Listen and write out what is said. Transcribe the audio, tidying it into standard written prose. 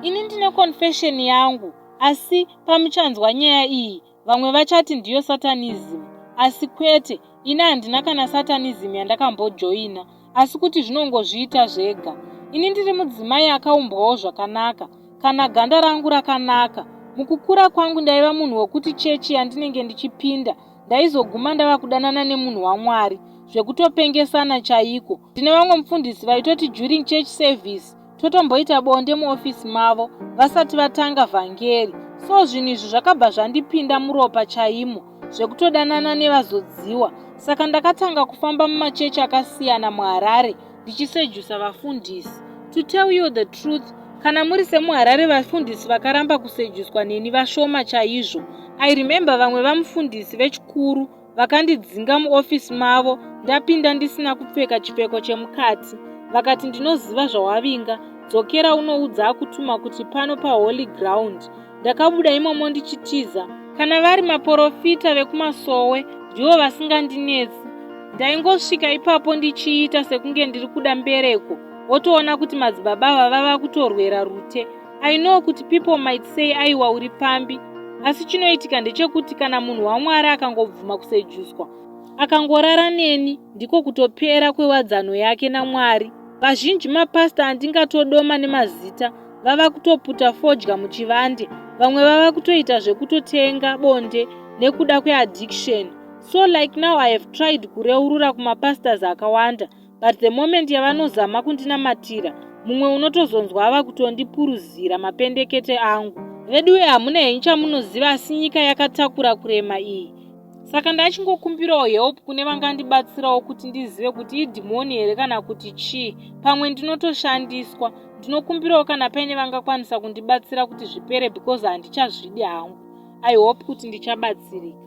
Ini ndine confession yangu asi pamuchanzwa nyaya iyi vamwe vachati ndiyo satanism asi kwete ini handina kana satanism yandakambojoina asi kuti zvinongozviita zvega. Ini ndiri mudzimai akaumbwawo zvakanaka kana ganda rangu rakanaka. Mukukura kwangu ndaiva munhu wekuti chechi yandinenge ndichipinda ndaizoguma ndava kudanana nemunhu waMwari zvekutopengesana chaiko. Ndine vamwe mufundisi vaitoti during church service totomboita bonde muofisi mavo vasati vatanga vhangeri. So zvinhu izvi zvakabva zvandipinda muropa chaimo zvekutodanana nevazodziwa. Saka ndakatanga kufamba mumachechi akasiyana muHarare ndichisejusa vafundisi. To tell you the truth, kana muri semuHarare vafundisi vakaramba kusejuswa neni vashoma chaizvo. I remember vamwe vamufundisi vechikuru vakandidzinga muofisi mavo ndapinda ndisina kupfeka chipfeko chemukati. Vakati ndinoziva zvawavinga, dzokera unoudza akutuma kuti pano paholy ground. Ndakabuda imomo ndichitiza. Kana vari maporofita vekumasowe ndivo vasingandinetsi. Ndaingosvika ipapo ndichiita sekunge ndiri kuda mbereko wotoona kuti madzibaba ava vava kutorwera rute. I know kuti people might say aiwa uri pfambi asi chinoitika ndechekuti kana munhu waMwari akangobvuma kusejuswa akangorara neni ndiko kutopera kwewadzano yake naMwari. Vazhinji mapastor andingatodoma nemazita vava kutoputa fodya muchivande vamwe vava kutoita zvekutotenga bonde nekuda kweaddiction. So like now I have tried kureurura kumapastors akawanda but the moment yavanozama kundinamatira mumwe unotozonzwa ava kutondipuruzira mapendekete angu. Veduwe hamuna henyu chamunoziva asi nyika yakatakura kurema iyi. Saka ndachingokumbirawo help kune vangandibatsirawo kuti ndizive kuti idhimoni here kana kuti chii. Pamwe ndinotoshandiswa. Ndinokumbirawo kana paine vangakwanisa kundibatsira kuti zvipere because handichazvidi hangu. I hope kuti ndichabatsirika.